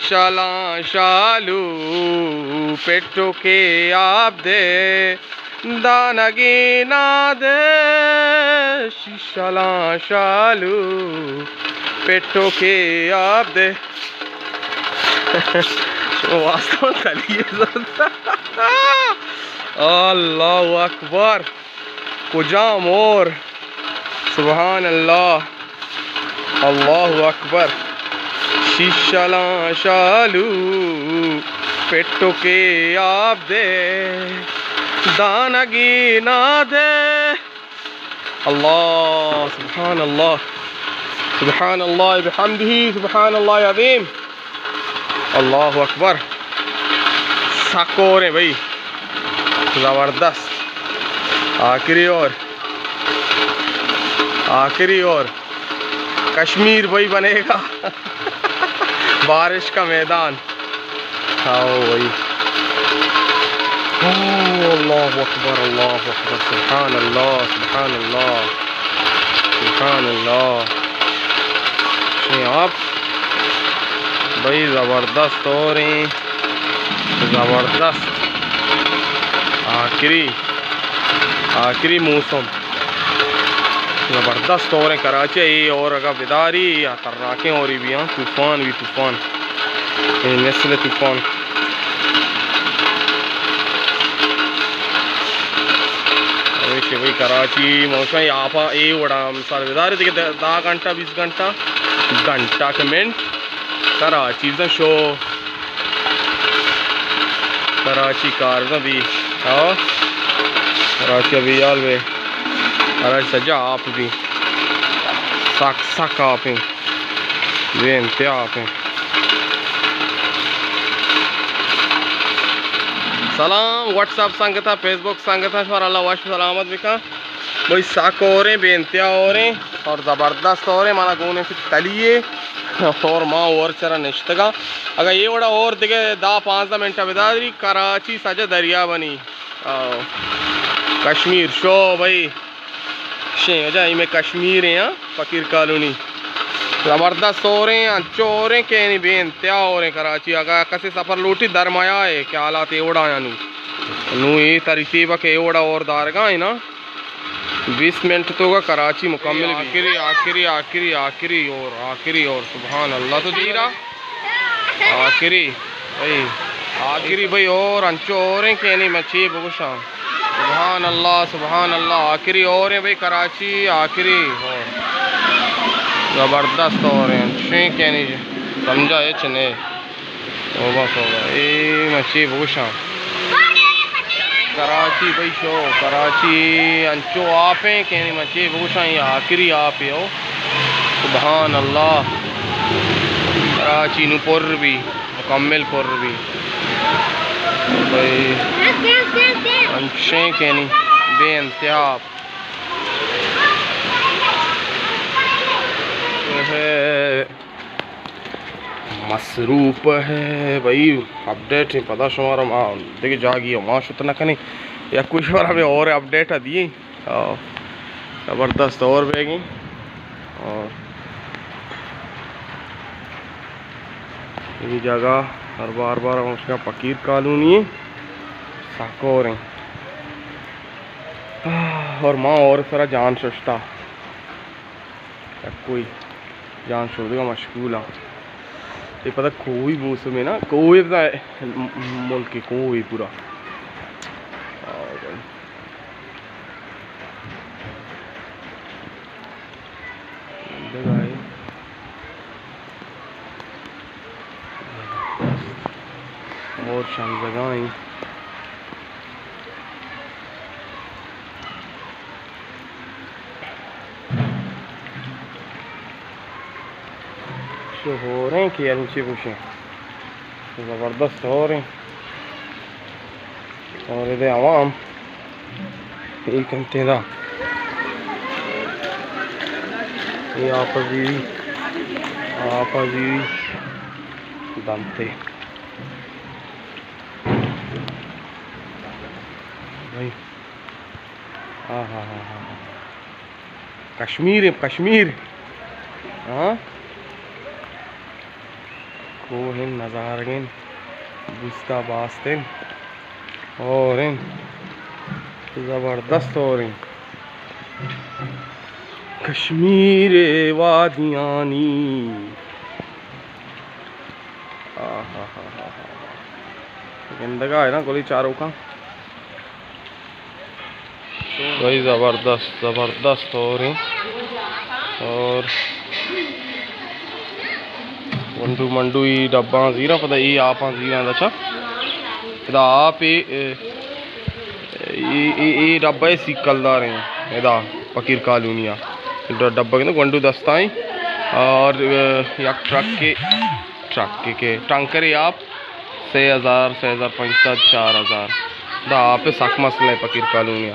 شالاں شالو، پٹو کے آپ دے، دانگی نادے، شالاں شالو، پٹو کے آپ دے۔ شما واسطہ تلی زرد۔ اللہ اکبر۔ کجام اور؟ سبحان اللہ، اللہ اکبر۔ شیشلاں شالو، پٹو کے آپ دے، دانگی نادے۔ اللہ، سبحان اللہ، سبحان اللہ بحمدہ، سبحان اللہ عظیم۔ اللہ اکبر۔ سک اور ہیں بھائی، زبردست۔ آخری اور، آخری اور۔ کشمیر بھائی بنے گا۔ بارش کا میدان۔ آؤ بھائی۔ اوہ، اللہ اکبر، اللہ اکبر، سبحان اللہ، سبحان اللہ، سبحان اللہ۔ شے آپ بھائی زبردست اور ہیں، زبردست۔ آخری، آخری موسم۔ زبردست اور ہیں کراچی، اے اور اگاں بداری یا تراکیں اوری بیاں، طوفان بھی طوفان۔ اے مثل طوفان۔ ہمیشہ بھئی کراچی موسم آپا اے وڑا مثال بداری دیگہ دہ، دہ گھنٹہ، بیس گھنٹہ، گھنٹہ کے منٹ کراچی بزاں شو۔ کراچی کار بزاں بی۔ ہاں۔ کراچی ابھی یال بے۔ کراچی سجا آپ بی۔ سک سک آپ ہیں۔ بے انتہا آپ ہیں۔ سلام واٹس ایپ سنگتا، فیس بک سنگتا، شمار اللہ وش سلامت بکن۔ بھئی سک اور ہیں، بے انتہا اور ہیں اور زبردست اور ہیں۔ مانا گونے سے تلیے اور ماں اور چرا نشتگا۔ اگر یہ وڑا اور دیگه دہ پانزدہ منٹ بداری، کراچی سجا دریا بنی۔ آؤ۔ کشمیر شو بھئی۔ شیں وجہ اے میں کشمیر ہیں، ہاں، فقیر کالونی۔ زبردست اور ہیں، انچو اور ہیں کہ یعنی بے انتہا اور ہیں کراچی۔ اگا کسے سفر لوٹی درمایا ہے کہ حالات اے وڑا ہیں نو۔ نو اے ترتیب کہ اے وڑا اور دارگا ہے نا۔ بیس منٹ تو گا کراچی مکمل بی۔ آخری، آخری، آخری، آخری اور، آخری اور، سبحان اللہ تو دیرا۔ آخری، بھئی، آخری بھئی اور انچو اور ہیں کہ یعنی میں چی بگوشاں۔ سبحان اللہ، سبحان اللہ، آخری اور ہیں بھئی کراچی، آخری اور۔ زبردست اور ہیں، شیں کہ یعنی سمجھا ہچ نہیں۔ توبہ، توبہ۔ اے من چے بگوشاں؟ کراچی بھئی شو، کراچی انچو آپ ہیں کہ من چے بگوشاں، اے آخری آپ ہے او۔ سبحان اللہ۔ کراچی نو پر بی، مکمل پر بی۔ بھئی انچیں کہ نہیں، بے انتہا آپ۔ مصروف ہے بھئی، اپڈیٹ ہیں پدا شمارا ما دگہ جاگی ما شت نہ کنیں، یک کوئی شمارا ہمیں اور اپڈیٹ دیے۔ آ، زبردست اور بیگیں اور یہ جگہ ہر بار بار ہم اس کا فقیر کالونی ہے، ساکور ہیں۔ اور ما اور سرا جان ششتا۔ کوئی جان شودگا مشغول ہاں۔ یہ پتہ کوئی موسم ہے نا، کوئی پتہ ملک ہے، کوئی پورا۔ اور شنزگاں۔ شو ہوریں کہ یعنی چی گوشیں، زبردست ہوریں۔ اور ادے عوام ایک گھنٹے دا یہ آپا جی، آپا جی دانتے۔ بھائی۔ ہاں، ہاں، ہاں، ہاں، ہاں۔ کشمیر ہے، کشمیر۔ ہاں۔ کوہ انت، نظارگ انت، بوستا باست انت، اور انت، زبردست اور انت۔ کشمیر وادیانی۔ آہا۔ گندگا ہے نا گلی چاروکاں۔ بھائی زبردست، زبردست اور ہیں۔ اور گونڈو منڈو ای ڈباں زیراں، پدا ای آپاں زیراں دچا۔ پدا آپ ای، ای، ای، ای ڈبہ ای سیکل دار ہیں۔ ادا فقیر کالونی آ۔ ڈ-، ڈبہ گندے گونڈو دستائیں۔ اور، اے، یک ٹرک کے، ٹرک کے، کے ٹانکر آپ سے ہزار، سے ہزار پنچ سد، چار ہزار۔ دا آپ سک مسئلہ ہے فقیر کالونی آ۔